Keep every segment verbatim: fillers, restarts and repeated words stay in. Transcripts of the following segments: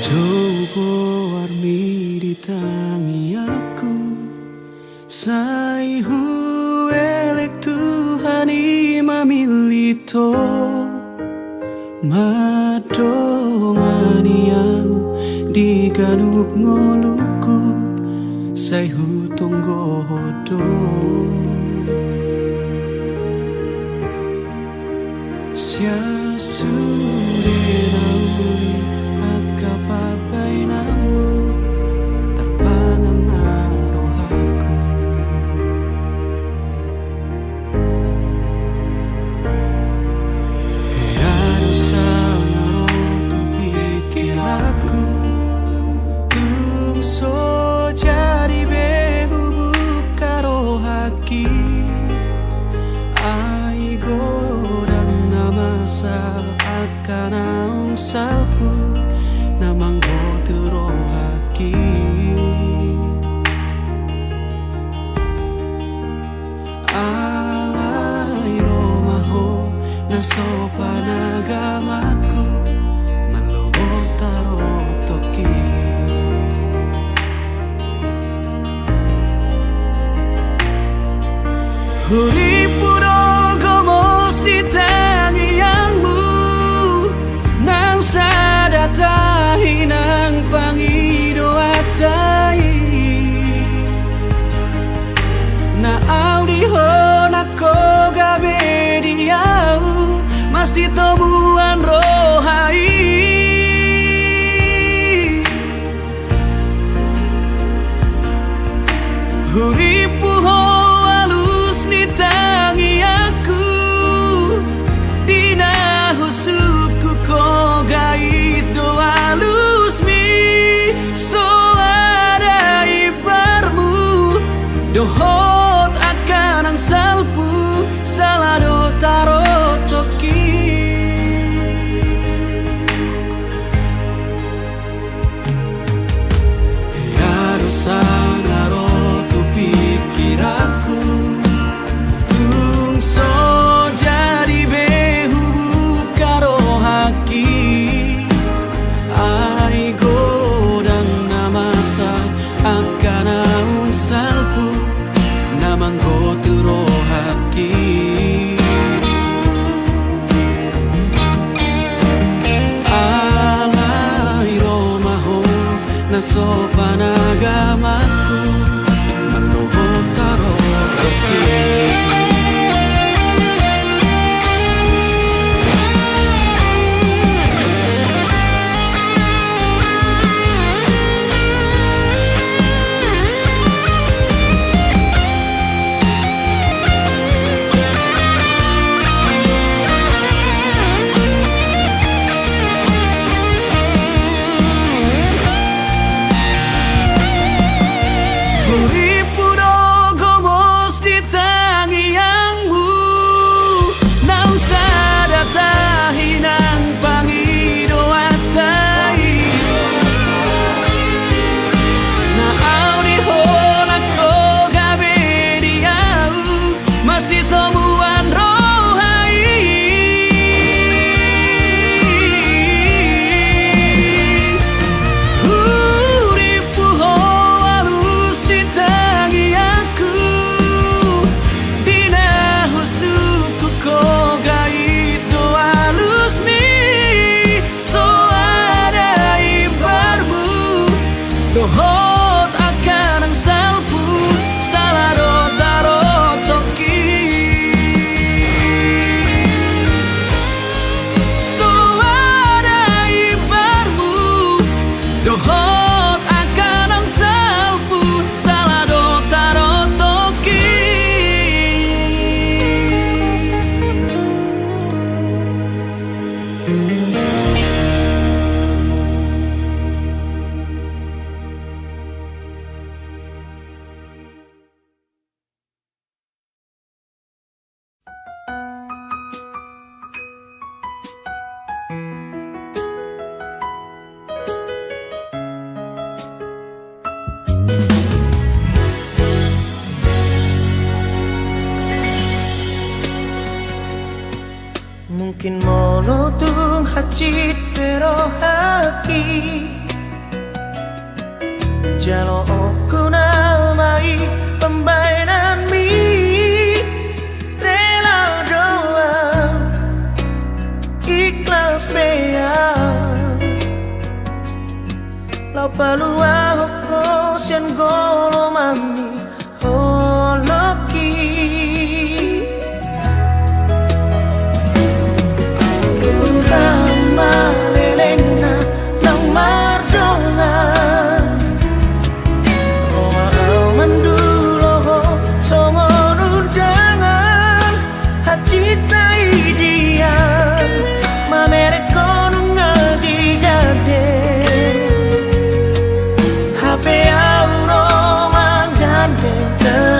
Dao goarmi di tangiangku, sai huelek Tuhan i mamillit ho. Mandongani ahu di ganup ngolungku, sai hutonggohon do. Sian sude na uli angka pambahenanmu, tarpangan ma rohangku. Hea do sanga ro tu pingkiranku, tung so jadi be hubuka rohangki. Ai godang na masa angka naung salpu, na manggotil rohangki. Alai ro ma ho na so panagamanku, molo tarotongki. Hurippu do gomos di tangiangmu, naung sada tahi nang pangidoanta i. Na audihon angka gabe di ahu, masitomuan roha i. Hurippu ho alus ni tangiangku, di na husungkun ho gait do alusmi. Soada imbarmu dohot angka nang salpu, sala do tarotongki. Hea do sanga ro tu pingkiranku, tung so jadi be hubuka rohangki. Ai godang na masa angka naung salpu, na manggotil rohangki. Alai ro ma ho na so panagamanku, molo tarotongki. Hurippu do gomos di tangiangmu, naung sada tahi nang pangidoanta i. Na audihon angka gabe di ahu, masitomuan roha i. Hurippu ho alus ni tangiangku, di na husungkun ho gait do alusmi. Soada imbarmu dohot angka nang salpu, sala do tarotongki. Soada imbarmu dohot angka nang salpu, sala do tarotongki. Mungkin molo tung hansit pe rohangki, Jalo oku nama i pambaenanmi, tela doang ikhlas be au. Laho paluahon ho sian golomanmi holongki. Tuhan ma lelengna nang mardongan, roha au mandulo ho songon undangan. Hansit na idian mamereng ho nunga digandeng, hape au ro manggandeng.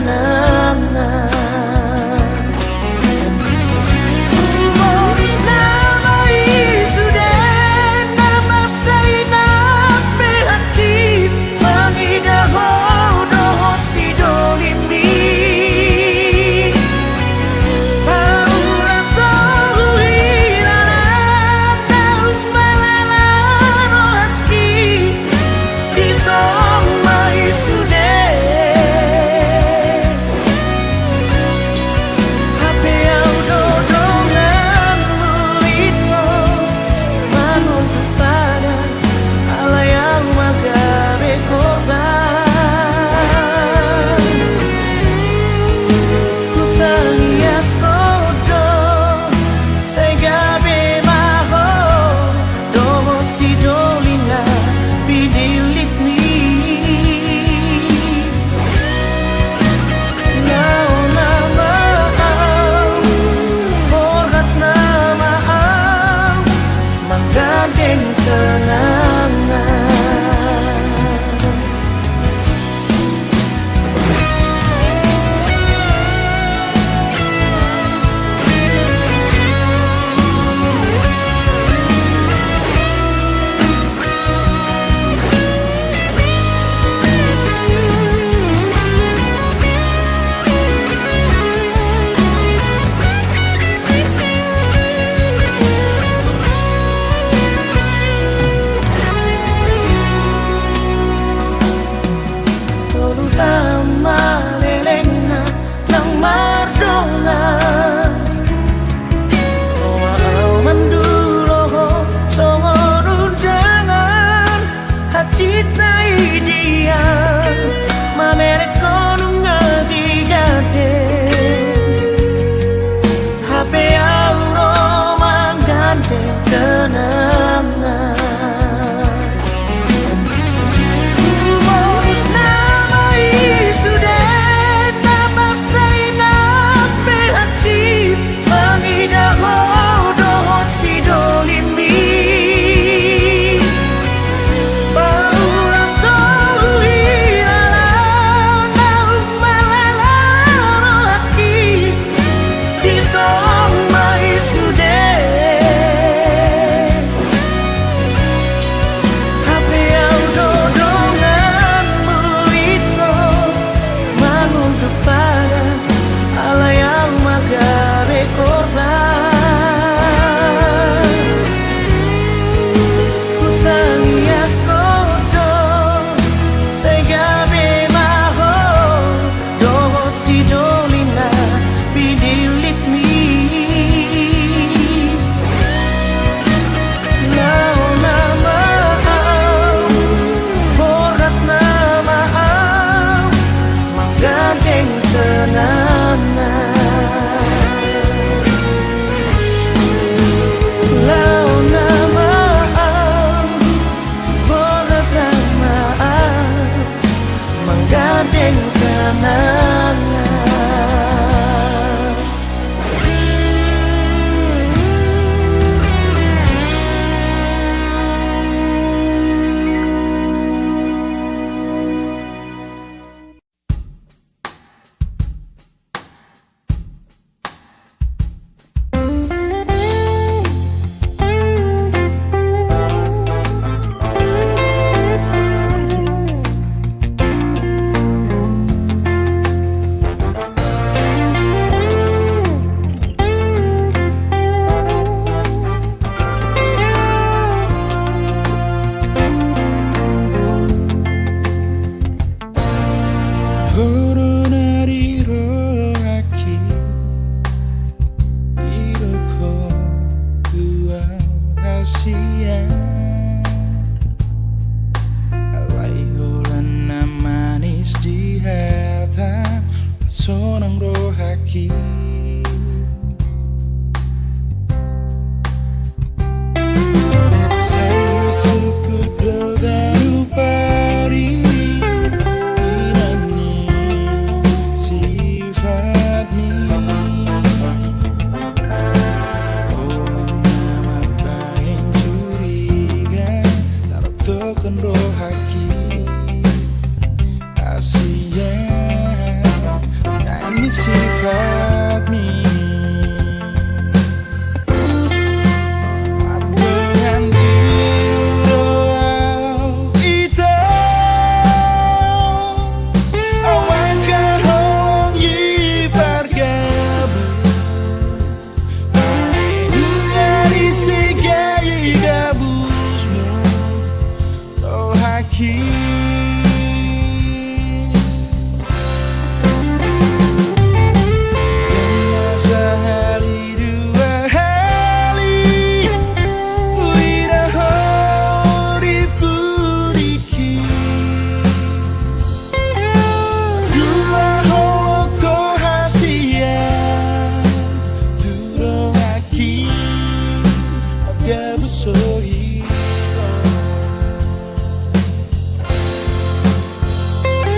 Alai holan na manis di hata, sonang rohangki. Sai husungkun do ganup ari, inang ni sifatmi. Holan na mambahen curiga, tarotokon rohangki. Hasian nai ni sifatmi. Mardongan ilu do au, ito. Au angka holong i pargabus. Nunga disegai gabusmu rohangki. Dang na sahali dua hali huida ho di pudingki. Dua holong ho hasian tu rohangki, gabus do i.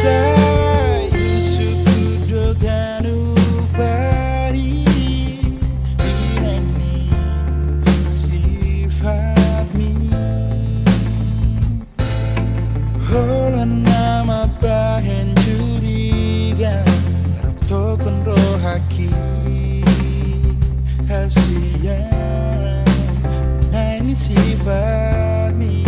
Sai husungkun do ganup ari, inang ni sifatmi. Holan na mambahen curiga, tarotokon rohangki. Hasian nai ni sifatmi.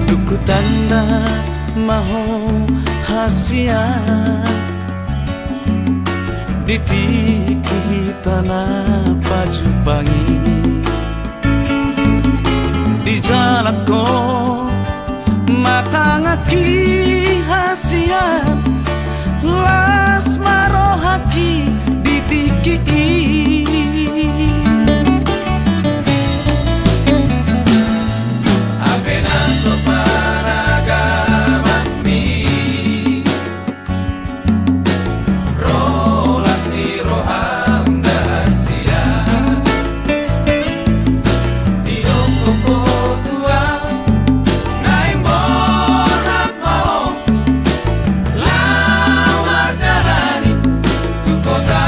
Dung hutanda ma ho hasian di tingki hita na pajumpang i. Di jalan on matangihon hasian, las ma rohangki di tingki i. Hape na so panagamangmi, ro las ni roham da hasian. Didokkon ho tulang, naeng borhat ma ho laho mardalani tu kota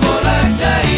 Bolanda i.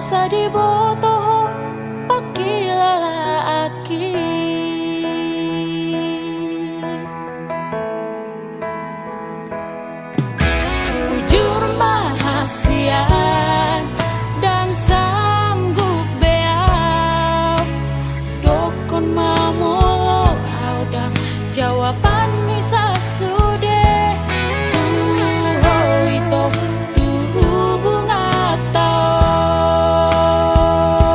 Asa diboto ho pangkilalaanki. Jujur ma hasian, ndang sanggup be au dokkon ma molo au ndang jawaban ni sasude tu ho ito, tu hubunganta on.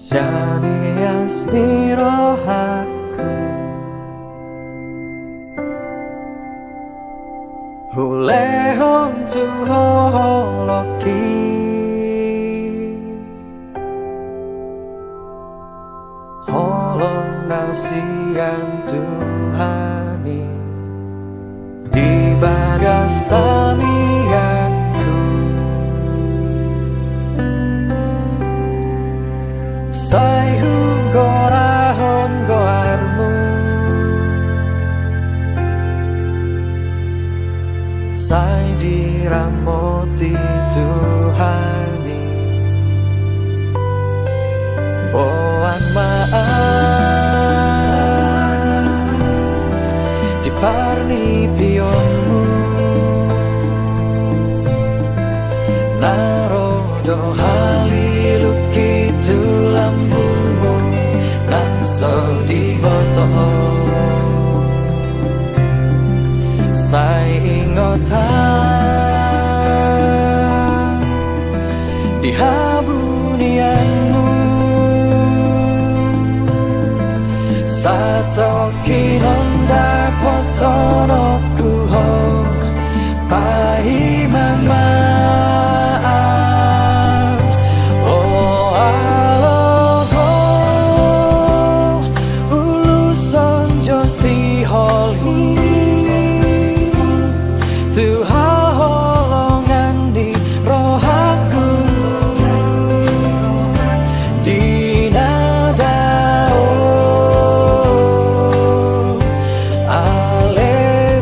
Sian ias ni rohangku, hulehon tu Ho holongki. Holong na sian Tuhan i di bagas tangiangku. Sai hugorahon goarmu, sai diramoti Tuhan i. Boan ma ahu di parnipionmu, na ro do halilukki tu lambungmu nang so diboto ho. Sai ingot ahu di habunianmu, satongkin on dapothononku ho, paima ma ahu. O alo Ho, ulos songon sihol i tu haholongan ni rohangku. Di na dao ale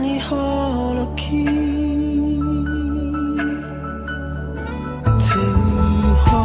Holong i tu ho.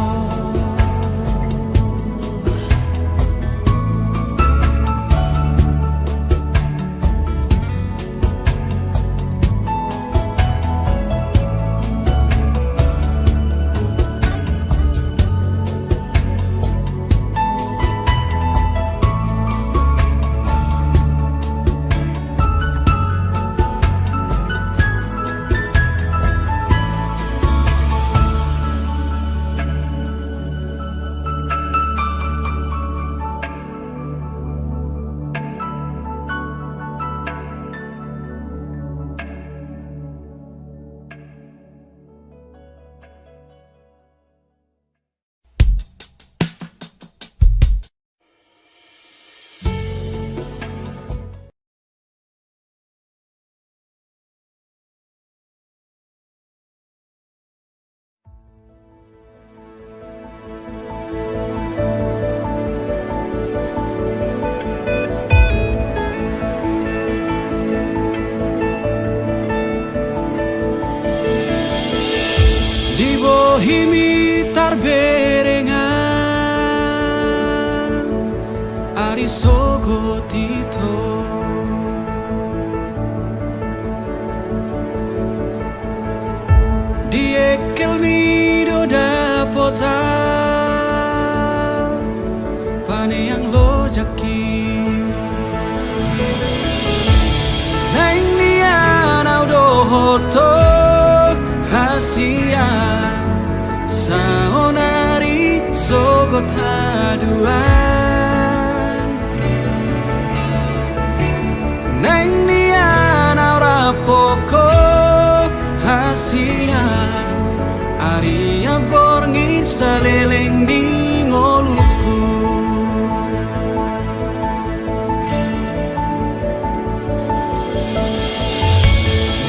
Di bohimi tarberengan ari sogot ito. Di engkelmi do dapotan paneang lojangki. Naeng nian au dohot ho hasian, saonari sogot haduan. Naeng nian au rap ho hasian, ari na borngin saleleng ni ngolungku.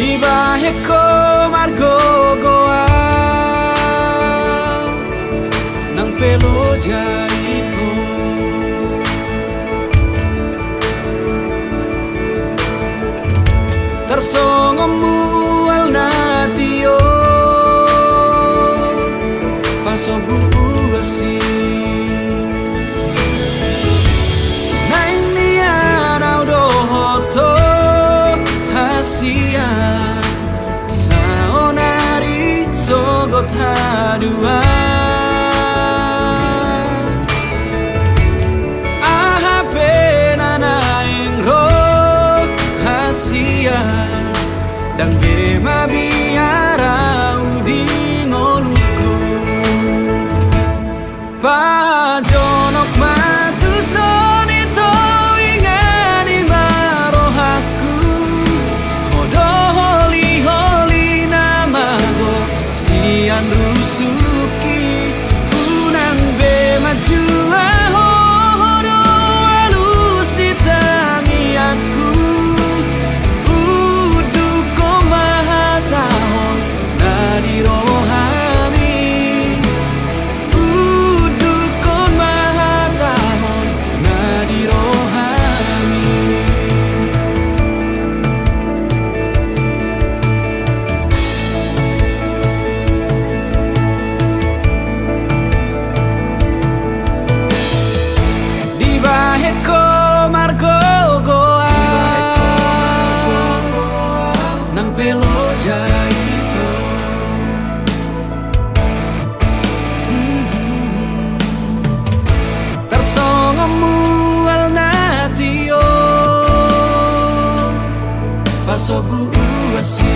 Dibahen ho margogoan nang pe loja ito. Tarsongon mual na tio pasombu asi. Naeng nian au dohot ho hasian, saonari sogot haduan. Aha pe na naeng ro hasian, ndang be mabiar au di ngolungku. Pajonok ma tuson ito, ingani ma rohangku. Ho do holiholi na mago sian rusukki. Unang be manjua ho, ho do alus di tangiangku. Undukhon ma hatahon na di rohami. Undukhon ma hatahon na di rohami. Dibahen ho margogoan nang pe loja ito. Tarsongon mual na tio pasombu asi.